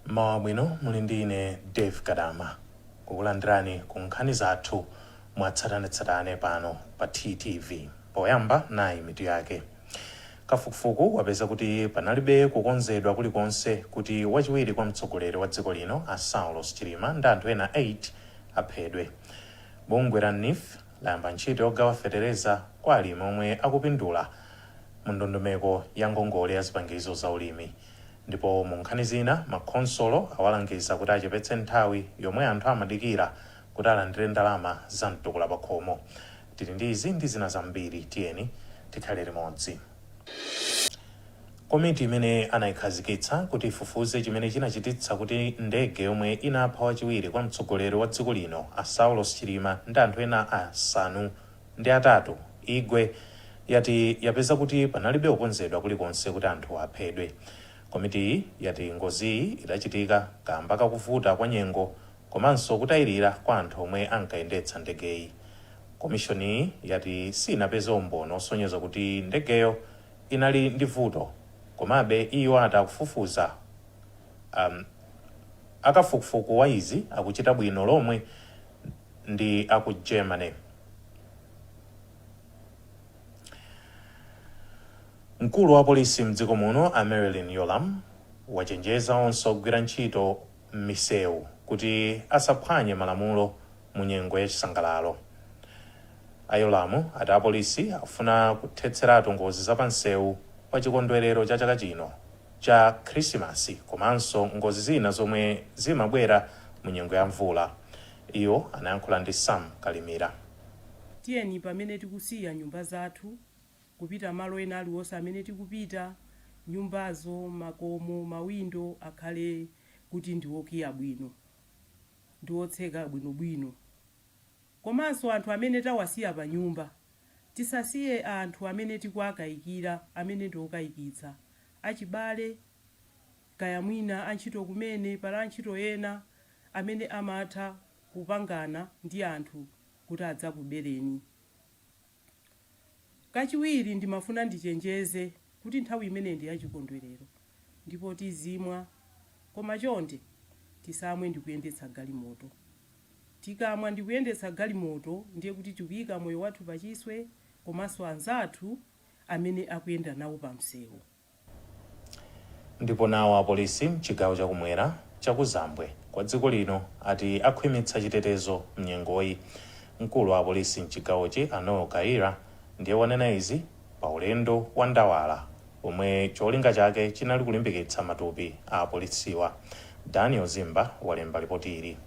Mmawa wabwino, muli ndi ine Dave Kadama kukulandirani ku nkhani zathu mwatsatanetsatane pano pa TTV. Poyamba nayi mitu yake. Kafukufuku wapeza kuti panalibe kukonzedwa kulikonse kuti wachiwiri kwa mtsogoleri wa dziko lino a Saulos Chilima ndi anthu ena 8 aphedwe. Bungwe la NEEF layamba ntchito yogawa fetereza kwa alimi omwe akupindula mu ndondomeko ya ngongole ya zipangizo za ulimi. Ndipo mu nkhani zina, makhonsolo awalangiza kuti achepetse nthawi yomwe anthu amadikira kuti alandire ndalama za mtukula pakhomo. Tili ndi izi ndi zina zambiri, tiyeni tikhale limodzi. Komiti imene anaikhazikitsa kuti ifufuze chimene chinachititsa kuti ndege yomwe inapha wachiwiri kwa mtsogoleri wa dziko lino a Saulos Chilima ndi anthu ena 8 igwe, yati yapeza kuti panalibe kukonzedwa kulikonse kuti anthuwa aphedwe. Komitiyi yati ngoziyi idachitika kamba kakuvuta kwa nyengo komanso kutayilira kwa anthu omwe ankayendetsa ndegeyi. Komishoniyi yati siinapeze umboni osonyeza kuti ndegeyo inali ndi vuto, komabe iyo ati akufufuza akafukufuku wa izi akuchita bwino lomwe ndi aku Germany. Mkulu wa polisi mdziko muno a Merlyne Yolamu wachenjeza onse ogwira ntchito m'misewu kuti asaphwanye malamulo mu nyengo ya chisangalalo. A Yolamu ati apolisi akufuna kuthetseratu ngozi za pansewu pa chikondwelero cha chaka chino cha Khrisimasi komanso ngozi zina zomwe zimabwera mu nyengo ya mvula. Iwo anayankhula ndi Sam Kalimira. Tiyeni pamene tikusiya nyumba zathu kupita malo ena aliwonse amene tikupita, nyumbazo, makomo, mawindo akhale kuti ndi okiya bwino, ndi otseka bwinobwino. Komanso anthu amene tawasiya panyumba, tisasiye anthu amene tikuwakayikira, amene ndi okayikitsa, achibale, kaya mwina antchito kumene, pali antchito ena amene amatha kupangana ndi anthu kuti adzakubereni. Kachiwiri ndimafuna ndichenjeze kuti nthawi imeneyi ndi yachikondwerero ndipo tizimwa koma chonde tisamwe ndikuyendetsa galimoto. Tikamwa ndikuyendetsa galimoto ndiye kuti tikuyika moyo wathu pachiswe komanso anzathu amene akuyenda nawo pamsewu. Ndipo nawo apolisi mchigawo chakumwera chakuzambwe kwa dziko lino ati akhwimitsa chitetezo mnyengoyi. Mkulu wa apolisi mchigawochi a Noel Kayira ndiye wanena izi pa ulendo wa ndawala omwe cholinga chake chinali kulimbikitsa matupi a apolisiwa. Daniel Zimba walemba lipoti ili.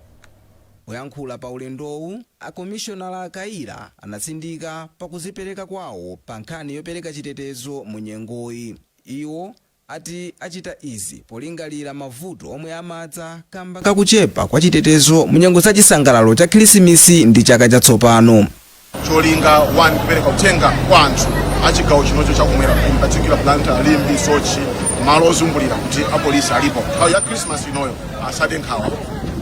Poyankhula pa ulendowu, a komishonala a Kayira anatsindika pa kuzipereka kwawo pa nkhani yopereka chitetezo mu nyengoyi. Iwo ati achita izi polingalira mavuto omwe amadza kamba kakuchepa kwa chitetezo mu nyengo za chisangalalo cha Khirisimisi ndi chaka chatsopano. Cholinga 1 kupereka uthenga kwa anthu a chigawo chinocho chakumwera, in particular Blantyre, Limbe, Soche, malo ozungulira, kuti apolisi alipo nthawi ya Christmas inoyo, asade nkhawa,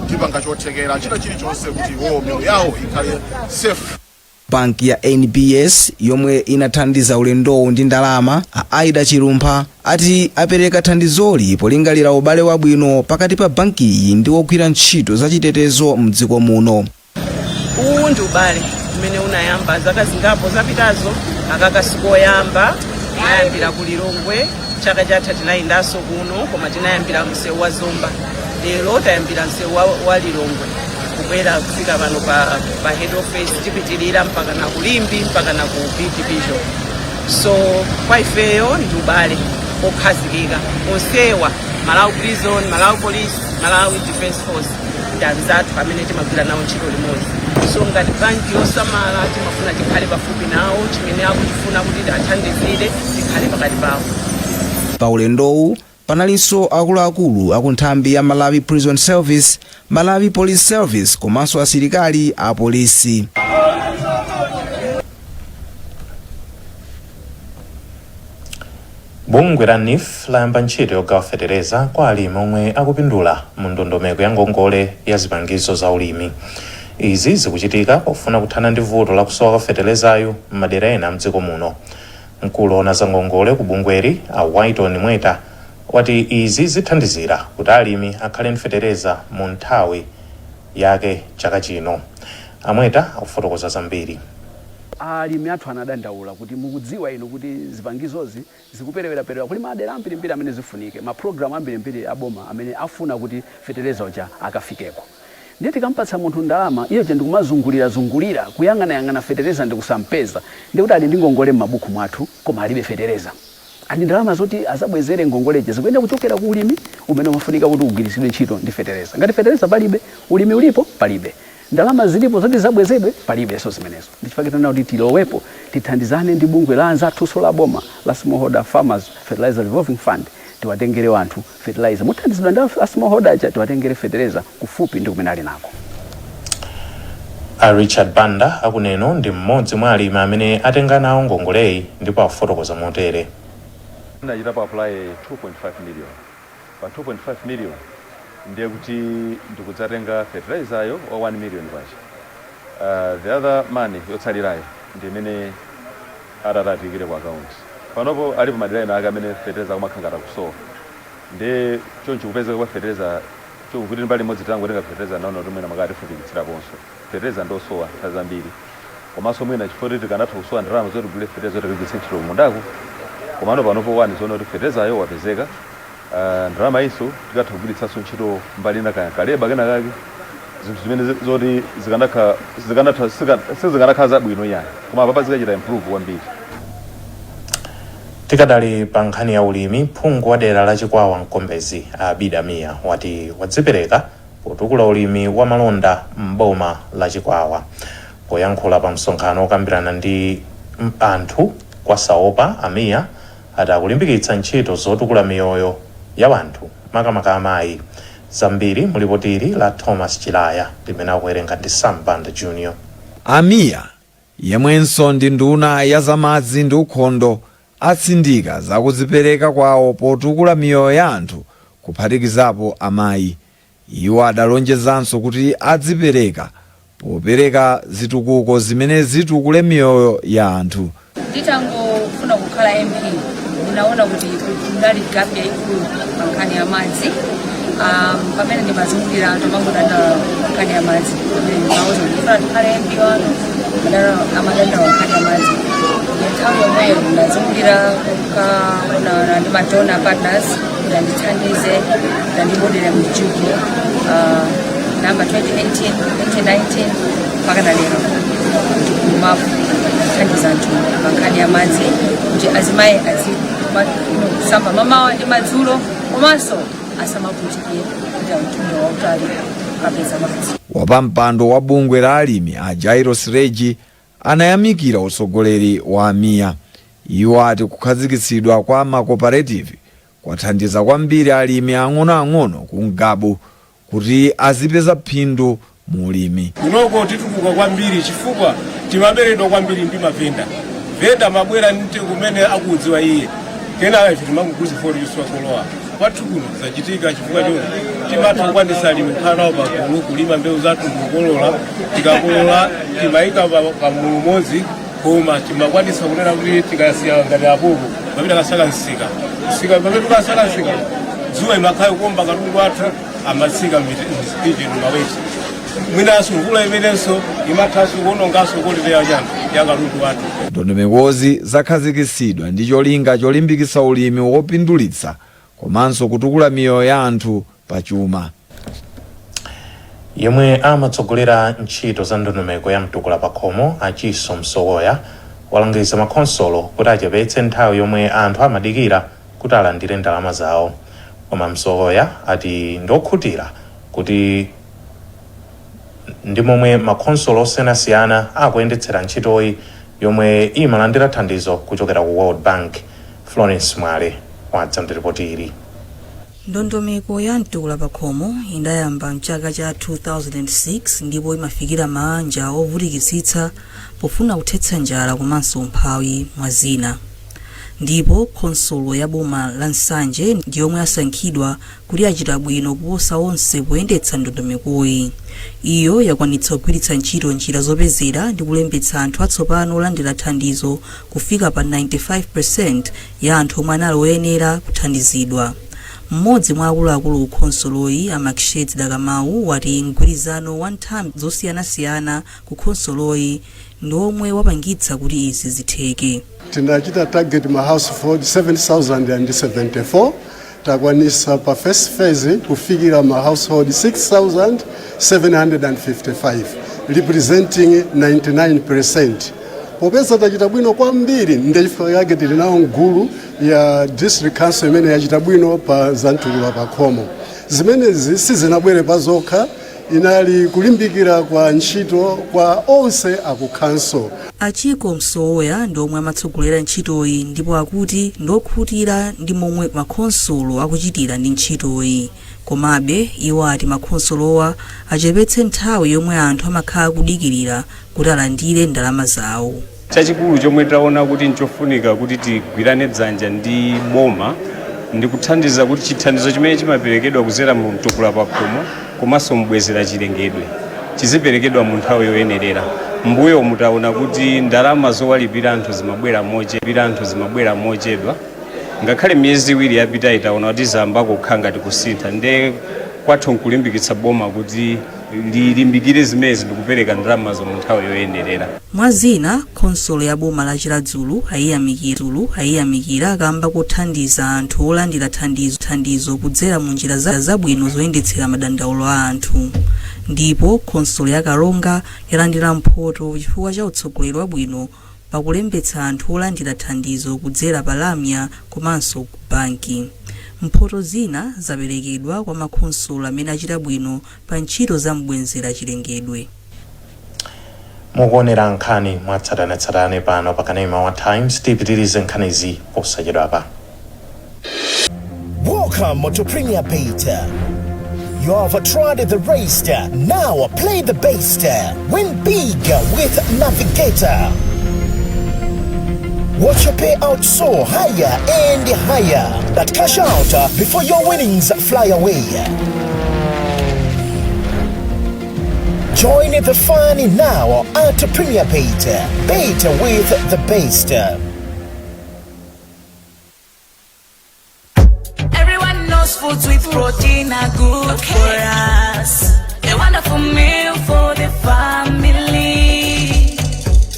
tipanga chothekera china chilichonse kuti iwowo miyoyo yawo ikhale safe. Banki ya NBS yomwe inathandiza ulendowu ndi ndalama, a Aida Chilumpha, ati apereka thandizoli polingalira ubale wabwino pakati pa bankiyi ndi ogwira ntchito zachitetezo mdziko muno. Uwu ndi ubale umene unayamba zaka zingapo zapitazo. Aka sikoyamba, tinayambira ku Lilongwe chaka chatha, tinayendanso kuno, koma tinayambira msewu wa Zomba. Lero tayambira msewu wa Lilongwe kubwera kufika pano pa head office, tipitirira mpaka na ku Limbe, mpaka na ku B Division. So kwa ifeyo ndi ubale okhazikika. Onsewa, Malawi Prison, Malawi Police, Malawi Defence Force, ndi anzathu amene timagwira nawo ntchito limodzi. So ngati banki yosamala timafuna tikhale pafupi nawo, chimene akuchifuna kuti athandizire, tikhale pakati pawo. Pa ulendowu panalinso akuluakulu aku nthambi ya Malawi Prison Service, Malawi Police Service komanso asilikali a polisi. Bungwe la NEEF layamba ntchito yogawa fetereza kwa alimi omwe akupindula mu ndondomeko ya ngongole ya zipangizo za ulimi. Izi zikuchitika pofuna kuthana ndi vuto la kusowa kwa feterezayu m'madera ena mdziko muno. Mkulu woona za ngongole ku bungweli a Wyton Mweta Wati izi zithandizira kuti alimi akhale ndi fetereza mu nthawi yake chaka chino. Amweta akufotokoza zambiri. Alimi athu anadandaula kuti mukudziwa inu kuti zipangizozi zikupereweraperawa, kuli madera ambirimbiri amene zifunike, mapulogalamu ambirimbiri aboma amene afuna kuti fetereza uja akafikeko. Ndiye tikampatsa munthu ndalama, iyo ndikumazungulira-zungulira kuyang'anayang'ana fetereza ndikusampeza, ndikuti ali ndi ngongole m'mabuku mwathu koma alibe fetereza. Ali ndalama zoti azabwezere ngongoleje zikuyenda kuchokera ku ulimi umene umafunika kuti ugwiritsidwe ntchito ndi fetereza. Ngati fetereza palibe, ulimi ulipo palibe, ndalama zilipo zoti zabwezedwe palibe. So zimenezo ndichifukwa tinena kuti tilowepo, tithandizane ndi bungwe la anzathunso la boma la Smallholder Farmers Fertilizer Revolving Fund, tiwatengere anthu fertilizer mothandizidwa ndi a smallholder aja, tiwatengere fertilizer kufupi ndi kumene ali nako. A Richard Banda akuneno ndi mmodzi mwa alimi amene atenga nawo ngongoleyi ndipo akufotokoza motere. Ndachitapo apply 2.5 million. Pa 2.5 million ndiye kuti ndikudzatenga fertilizer yo wa 1 million kwacha. The other money yotsalirayo ndi imene atatatikire ku account. Panopo alipo madera ena ake amene fertilizer akumakhala ngati akusowa, ndiye choncho kupezeka kwa fertilizer kuti mbali imodzi tangotenga fertilizer, naona kuti mwina makati tifupikitsiraponso. Fertilizer ndosowa nthawi zambiri, komanso mwina chifukwa kuti tikanatha kusowa ndalama zoti tigule fertilizer zoti tigwiritse ntchito kumundako. Komano panopo wani zoona kuti fertilizer yo wapezeka, ndalama inso tikatha kugwiritsanso ntchito mbali ina, kaya kaleba kena kake, zinthu zimene zoti sizikanakhala zabwino yani, koma papa zikachita improve kwambiri. Tikadali pa nkhani ya ulimi, phungu wa dera la Chikwawa Mkombezi Abida Mia wati wadzipereka potukula ulimi wa malonda m'boma la Chikwawa. Poyankhula pa msonkhano okambirana ndi anthu kwa Saopa, Amiya ati akulimbikitsa ntchito zotukula miyoyo ya anthu, makamaka amayi. Zambiri mulipotili la Thomas Chilaya limene akuwerenga ndi Sam Banda Junior. Amiya, yemwenso ndi nduna ya zamadzi ndi ukhondo, atsindika zakudzipereka kwawo potukula miyoyo ya anthu, kuphatikizapo amayi. Iwo adalonjezanso kuti adzipereka popereka zitukuko zimene zitukule miyoyo ya anthu. Nditangofuna kukhala MP, ndinaona kuti kunali gap yayikulu pa nkhani ya madzi. Pamene ndimazungulira, anthu amangodandaula pa nkhani ya madzi. Pamene ndimawuza kuti ndifuna ndikhale MP wanu, amadandaula nkhani ya madzi. Nthawi yomweyo ndinazungulira kukaonana ndi ma donor partners kuti andithandize, kuti andibodere mjigo, namba 2018, 2019 mpaka na lero ndikumathandiza anthu pa nkhani ya madzi, kuti azimayi azikusamba mamawa ndi madzulo, komanso asamavutike kuti mtunda wautali kapeza madzi. Wapampando wa bungwe la alimi a Jairos Regi anayamikira utsogoleri wa Amiya. Iwo ati kukhazikitsidwa kwa macooperative kwathandiza kwambiri alimi ang'onoang'ono ku Ngabu kuti azipeza phindu mu ulimi. Kunoko titukuka kwambiri chifukwa timaberedwa kwambiri ndi mavenda. Venda mabwera ndi kumene akudziwa iye, kenaka ife timangoguza foli yuswa kolowa kwathu kuno. Zachitika chifukwa choti timatha kukwanisa alimi kukhala nawo pagulu, kulima mbewu zathu ndikukolola. Tikakolola timayika pa mulu umodzi, koma timakwanisa kunena kuti tikasiya ngati apopo pamene akasaka msika msika, pamene tikasaka msika dzuwa imakhala kuomba, katundu athu amatsika mizipiti maweti. Mwinanso mvula imenenso imathanso kuononganso quality ya chani ya katundu wathu. Ndondomekozi zakhazikitsidwa ndi cholinga cholimbikitsa ulimi wopindulitsa komanso kutukula miyoyo ya anthu pachuma. Yemwe amatsogolera ntchito za ndondomeko ya Mtukula Pakhomo, Achiso Msowoya, walangiza makhonsolo kuti achepetse nthawi yomwe anthu amadikira kuti alandire ndalama zawo. Koma Msowoya ati ndiokhutira kuti ndi momwe makhonsolo osiyanasiyana akuyendetsera ntchitoyi yomwe imalandira thandizo kuchokera ku World Bank. Florence Mwale wadza ndi ripoti ili. Ndondomeko ya Mtukula Pakhomo idayamba mchaka cha 2006 ndipo imafikira mabanja ovutikitsitsa pofuna kuthetsa njala komanso umphawi, mwa zina. Ndipo khonsolo ya boma la Nsanje ndi yomwe asankhidwa kuti achita bwino kuposa onse poyendetsa ndondomekoyi. Iyo yakwanitsa kugwiritsa ntchito njira zopezera ndi kulembetsa anthu atsopano olandira thandizo kufika pa 95% ya anthu omwe anali oyenera kuthandizidwa. Mmodzi mwa akuluakulu ku khonsoloyi, a Maksheds Dakamau, wati mgwirizano wa nthambi zosiyanasiyana ku khonsoloyi ndi omwe wapangitsa kuti izi zitheke. Tinachita target ma household 7074. Takwanisa pa first phase kufikira ma household 6755, representing 99%. Popeza tachita bwino kwambiri, ndechifukwa yake tili nawo mgulu ya district council imene yachita bwino pa zamtukula pa khomo. Zimenezi sizinabwere pa zokha, inali kulimbikira kwa ntchito kwa onse aku council. Achiko Msowoya ndi omwe amatsogolera ntchitoyi ndipo akuti ndiokhutira ndi momwe makhonsolo akuchitira ndi ntchitoyi. Komabe iwo ati makhonsolowa achepetse nthawi yomwe anthu amakhala kudikirira kuti alandire ndalama zawo. Chachikulu chomwe taona kuti nchofunika kuti tigwirane dzanja ndi boma ndi kuthandiza kuti chithandizo chimene chimaperekedwa kudzera mu mtukula pakhomo komanso mbwezera chilengedwe chiziperekedwa mu nthawi yoyenerera. Mbuyo mutaona kuti ndalama zowalipira anthu zimabwera mochedwa. Ngakhale miyezi 2 yapita itaona kuti zayamba kukhala ngati kusintha. Nde kwathu nkulimbikitsa boma kuti lilimbikire zimenezi ndikupereka ndalamazo mu nthawi yoyenerera. Mwa zina, khonsolo ya boma la Chiradzulu ayiyamikira kamba kothandiza anthu olandira thandizo kudzera mu njira zabwino zoyendetsera madandaulo a anthu, ndipo khonsolo ya Karonga yalandira mphoto chifukwa cha utsogoleri wabwino pakulembetsa anthu olandira thandizo kudzera pa lamya komanso ku banki. Mphoto zina zaperekedwa kwa makhonsolo amene achita bwino pa ntchito za mbwenzera chilengedwe. Mukuonera nkhani mwatsatanetsatane pano pa kanema wa Times. Tipitirize nkhanizi posachedwapa. Welcome to Premier Bet. You have tried the rest. Now play the best. Win big with Navigator. Watch your payout soar higher and higher. But cash out before your winnings fly away. Join the fun now at Premier Bet. Bet with the best. Everyone knows foods with protein are good for us. A wonderful meal for the family.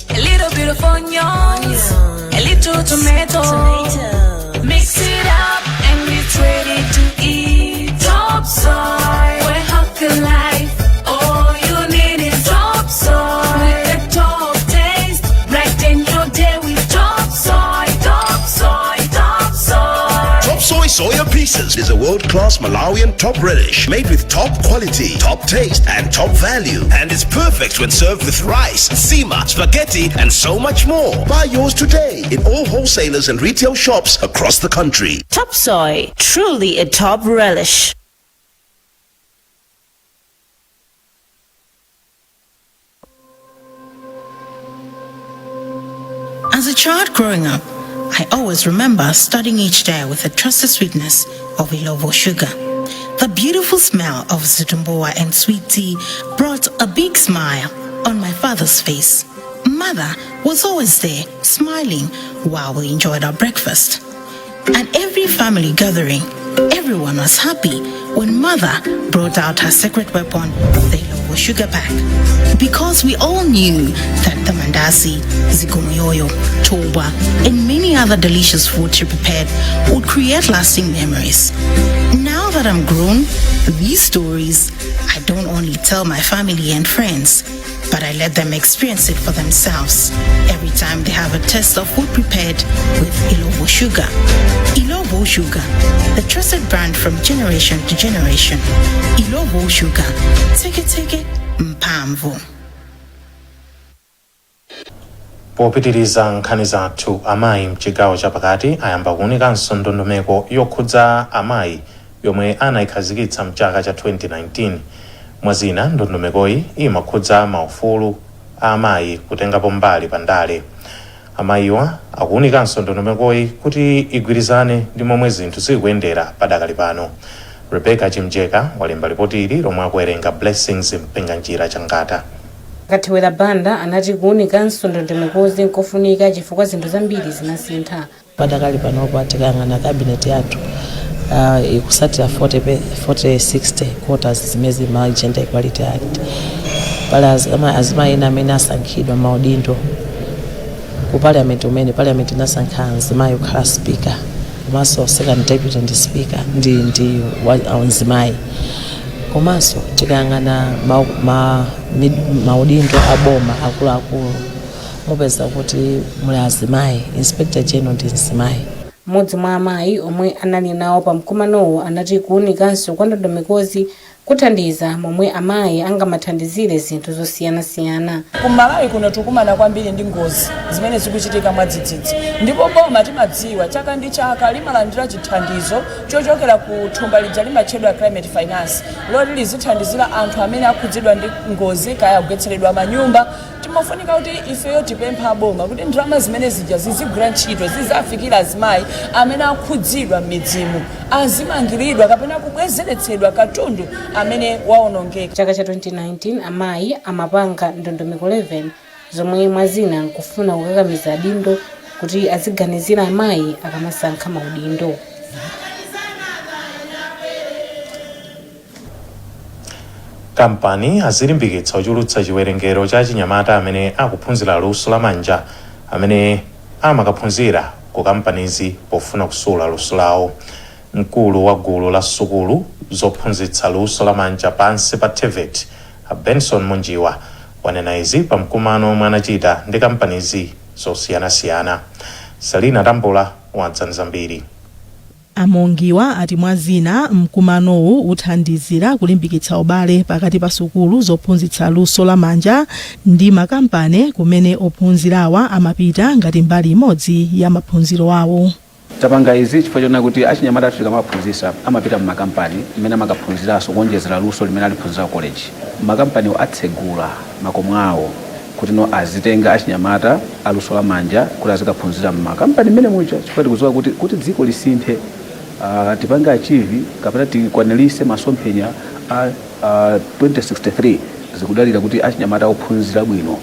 A little bit of onions, a little tomato. Mix it up and it's ready to eat. Top Soy, we're healthy life. All you need is Top Soy. With the top taste, brighten your day with Top Soy, Top Soy, Top Soy. Top Soy Soya Pieces is a world-class Malawian top relish made with top quality, top taste, and top value. And it's perfect when served with rice, nsima, spaghetti, and so much more. Buy yours today in all wholesalers and retail shops across the country. Top Soy, truly a top relish. As a child growing up, I always remember starting each day with the trusted sweetness of Illovo sugar. The beautiful smell of zitumbuwa and sweet tea brought a big smile on my father's face. Mother was always there, smiling while we enjoyed our breakfast. At every family gathering, everyone was happy when Mother brought out her secret weapon, the Illovo sugar pack. Because we all knew that the mandasi, zikomoyoyo, toba, and many other delicious food she prepared would create lasting memories. Now that I'm grown, these stories I don't only tell my family and friends, but I let them experience it for themselves every time they have a taste of food prepared with Illovo sugar. Illovo Sugar, the trusted brand from generation to generation. Illovo Sugar, take it, take it, mphamvu. Popitiriza nkhani zathu, amayi mchigawo chapakati ayamba kuwunikanso ndondomeko yokhudza amayi yomwe anayikhazikitsa mchaka cha 2019. Mwazina, ndondomekoyi imakhudza maufulu a amayi kutengapo mbali pa ndale. Amayiwa akuwunikanso ndondomekoyi kuti igwirizane ndi momwe zinthu zikuyendera padakali pano. Rebecca Chimjeka walemba ripoti ili lomwe akuwerenga Blessings Mpinganjira Changata. Kathewera Banda anati kuwunikanso ndondomekozi nkofunika chifukwa zinthu zambiri zinasintha. Padakali panopa, tikayang'ana cabinet yathu, Ikusatira 40 60 quotas zimene zili ma Gender Equality Act. Pali azimayi ena amene asankhidwa maudindo ku parliament, umene parliament inasankha mzimayi kukhala speaker, komanso second deputy ndi speaker ndi mzimayi. Komanso tikayang'ana maudindo a boma akuluakulu, mupeza kuti muli azimayi. Inspector general ndi mzimayi. Mmodzi mwa amayi omwe anali nawo pa mkumanowu anati kuwunikanso kwa ndondomekozi kuthandiza momwe amayi angamathandizire zinthu zosiyanasiyana. Ku Malawi kuno tikumana kwambiri ndi ngozi zimene zikuchitika mwadzidzidzi, ndipo boma timadziwa chaka ndi chaka limalandira chithandizo chochokera ku thumba lija limatchedwa climate finance, loti lizithandizira anthu amene akhudzidwa ndi ngozi, kaya kugwetseredwa manyumba. Timafunika kuti ifeyo tipempha boma kuti ndalama zimene zija zizigwira ntchito, zizafikira azimayi amene akhudzidwa m'midzimu, azimangiridwa kapena kubwezeretsedwa katundu amene waonongeka. Chaka cha 2019 amayi amapanga ndondomeko 11 zomwe mwazina nkufuna kukakamiza adindo kuti aziganizira amayi akamasankha maudindo. Kampani azilimbikitsa kuchulutsa chiwerengero cha achinyamata amene akuphunzira luso la manja amene amakaphunzira ku kampanizi pofuna kusula luso lawo. Mkulu wa gulu la sukulu zophunzitsa luso la manja pansi pa Tevet, a Benson Munjiwa, wanena izi pa mkumano omwe anachita ndi kampanizi zosiyanasiyana. Selina Tambula wadza ndi zambiri. A Mongiwa ati mwa zina, mkumanowu uthandizira kulimbikitsa ubale pakati pa sukulu zophunzitsa luso la manja ndi makampani kumene ophunzirawa amapita ngati mbali imodzi ya maphunziro awo. Tapanga izi chifukwa chonena kuti achinyamata athu tikamaphunzitsa amapita m'makampani mmene amakaphunziranso kuonjezera luso limene aliphunzira ku college. Makampaniwo atsegula makomo awo kuti no azitenga achinyamata aluso la manja kuti azikaphunzira m'makampani mmene muja, chifukwa tikudziwa kuti dziko lisinthe, tipange achieve kapena tikwaniritse masomphenya a 2063, zikudalira kuti achinyamata ophunzira bwino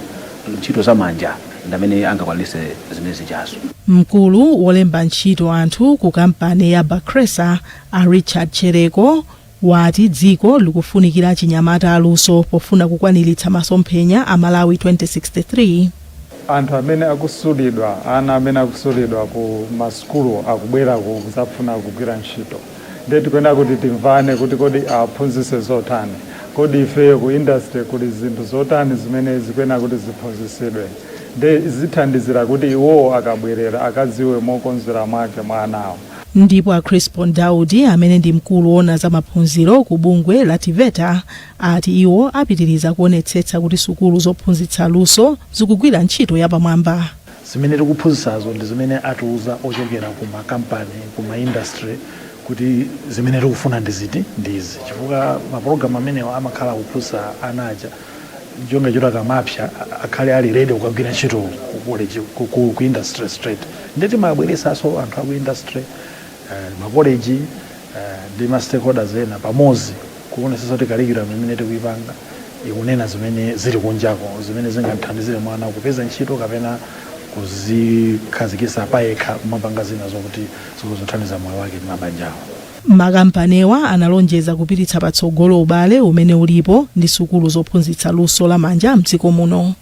ntchito za manja ndi amene angakwaniritse zimene zijazo. Mkulu wolemba ntchito anthu ku kampani ya Bakhresa, a Richard Chereko, wati dziko likufunikira achinyamata aluso pofuna kukwaniritsa masomphenya a Malawi 2063. Anthu amene akusulidwa, ana amene akusulidwa ku masukulu akubwera kudzafuna kugwira ntchito, ndiye tikuyenera kuti timvane kuti kodi aphunzitse zotani, kodi ifeyo ku industry kuli zinthu zotani zimene zikuyenera kuti ziphunzitsidwe, ndiye zithandizira kuti iwowo akabwerera akadziwe mokonzera mwake mwa anawo. Ndipo a Crispon Daudi, amene ndi mkulu woona za maphunziro ku bungwe la Teveta, ati iwo apitiriza kuonetsetsa kuti sukulu zophunzitsa luso zikugwira ntchito yapamwamba. Zimene tikuphunzitsazo ndi zimene atiuza ochokera ku makampani, ku ma industry, kuti zimene tikufuna ndi ziti, ndi izi, chifukwa mapologalamu amenewa amakhala akuphunzitsa ana aja chonga choti akamapsa akhale ali ready kukagwira ntchito ku college, ku industry straight. Ndiye timabweretsanso anthu aku industry, makoleji ndi ma stakeholders ena pamodzi kuonetsetsa kuti curriculum imene tikuipanga ikunena zimene zili kunjako, zimene zingathandizire mwana kupeza ntchito kapena kuzikhazikitsa payekha kumapanga zina zokuti zikuzothandiza moyo wake ndi mabanja awo. Makampaniwa analonjeza kupititsa patsogolo ubale umene ulipo ndi sukulu zophunzitsa luso la manja mdziko muno.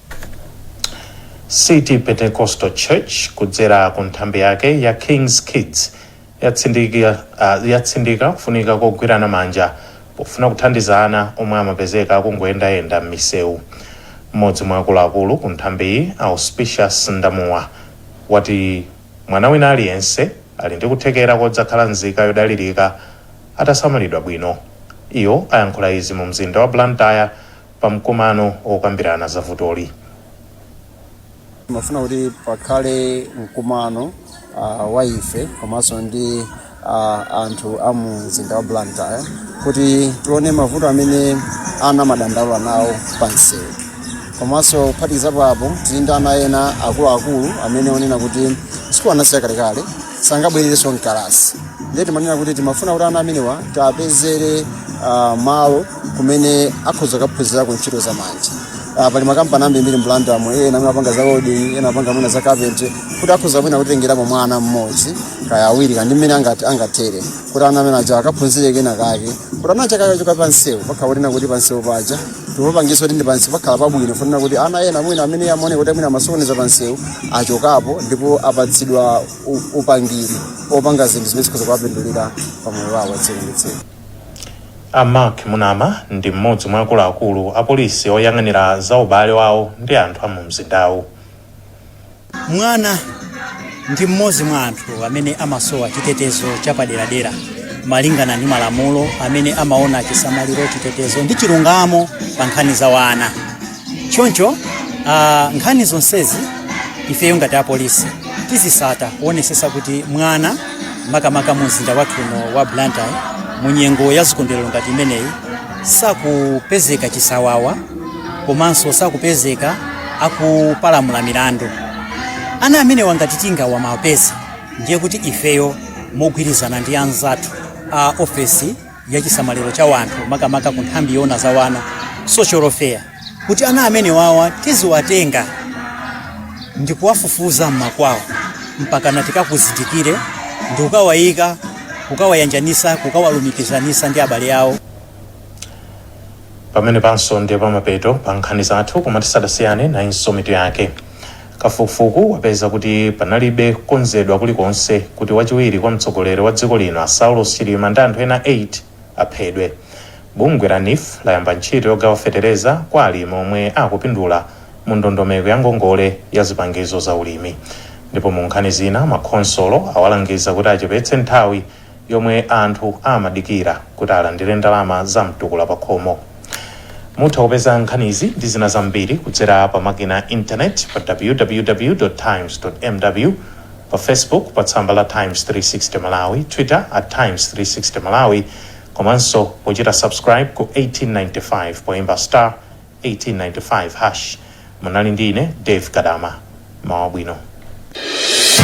City Pentecostal Church kudzera ku nthambi yake ya Kings Kids yatsindika kufunika kogwirana manja pofuna kuthandiza ana omwe amapezeka akungoyendayenda m'misewu. Mmodzi mwa akuluakulu ku nthambiyi, Auspicious Ndamuwa, wati mwana wina aliyense ali ndi kuthekera kodzakhala nzika yodalirika atasamalidwa bwino. Iwo ayankhula izi mu mzinda wa Blantyre pa mkumano wokambirana za vutoli. Timafuna kuti pakhale mkumano wa ife komanso ndi anthu a mu mzinda wa Blantyre kuti tione mavuto amene ana amadandaula nawo pa msewu, komanso kuphatikizapo apo tili ndi ana ena akuluakulu amene onena kuti sukulu anasiya kalekale, sangabwererenso mkalasi. Ndiye timanena kuti timafuna kuti ana amenewa tiapezere malo kumene akhoza kukaphunzirako ntchito zamanja. Pali makampani ambirimbiri m'Blantyremo, ena amene apanga za welding, ena apanga mwina za carpentry, kuti akhoza mwina kutengerapo mwana mmodzi kaya awiri kandi mmene angathere kuti ana amene aja akaphunzire kena kake, kuti ana aja akachoka pansewu pakhala kunena kuti pansewu paja tipopangiso kuti ndi pansewu pakhala pabwino, funena kuti ana ena mwina amene amaoneka kuti mwina amasokoneza pansewu achokapo ndipo apatsidwa upangiri opanga zinthu zimene zikhoza kuwapindulira pamoyo wawo wa tsiku ndi tsiku. A Mark Munama ndi mmodzi mwa akuluakulu a polisi oyang'anira za ubale wawo ndi anthu a mu mzindawu. Mwana ndi mmodzi mwa anthu amene amasowa chitetezo chapaderadera malingana ndi malamulo amene amaona chisamaliro, chitetezo ndi chilungamo pa nkhani za wana. Choncho nkhani zonsezi ifeyo ngati apolisi tizisata kuonesesa kuti mwana, makamaka mu mzinda wathu uno wa Blantyre, mu nyengo ya zikondwerero ngati imeneyi, sakupezeka chisawawa komanso sakupezeka akupalamula milandu. Ana amenewa ngati tingawamapeze, ndiye kuti ifeyo mogwirizana ndi anzathu a ofesi ya chisamaliro cha wanthu, makamaka ku nthambi yoona za wana, social welfare, kuti ana amene wawa tiziwatenga ndi kuwafufuza mmakwawo mpakana tikakuzindikire ndi kukawayika, kukawayanjanisa, kukawalumikizanisa ndi abale awo. Pamene panso ndiye pamapeto pa nkhani zathu, koma tisadasiyane, nayinso mitu yake. Kafukufuku wapeza kuti panalibe kukonzedwa kulikonse kuti wachiwiri kwa mtsogoleri wa dziko lino a Saulos Chilima ndi anthu ena 8 aphedwe. Bungwe la NEEF layamba ntchito yogawa fetereza kwa alimi omwe akupindula mu ndondomeko ya ngongole ya zipangizo za ulimi. Ndipo mu nkhani zina, makhonsolo awalangiza kuti achepetse nthawi yomwe anthu amadikira kuti alandire ndalama za mtukula pa khomo. Mutha kupeza nkhanizi ndi zina zambiri kudzera pa makina internet pa www.times.mw, pa Facebook pa tsamba la Times 360 Malawi, Twitter @Times360Malawi, komanso pochita subscribe ku 1895 poimba *1895#. Munali ndi ine Dave Kadama. Mawa bwino.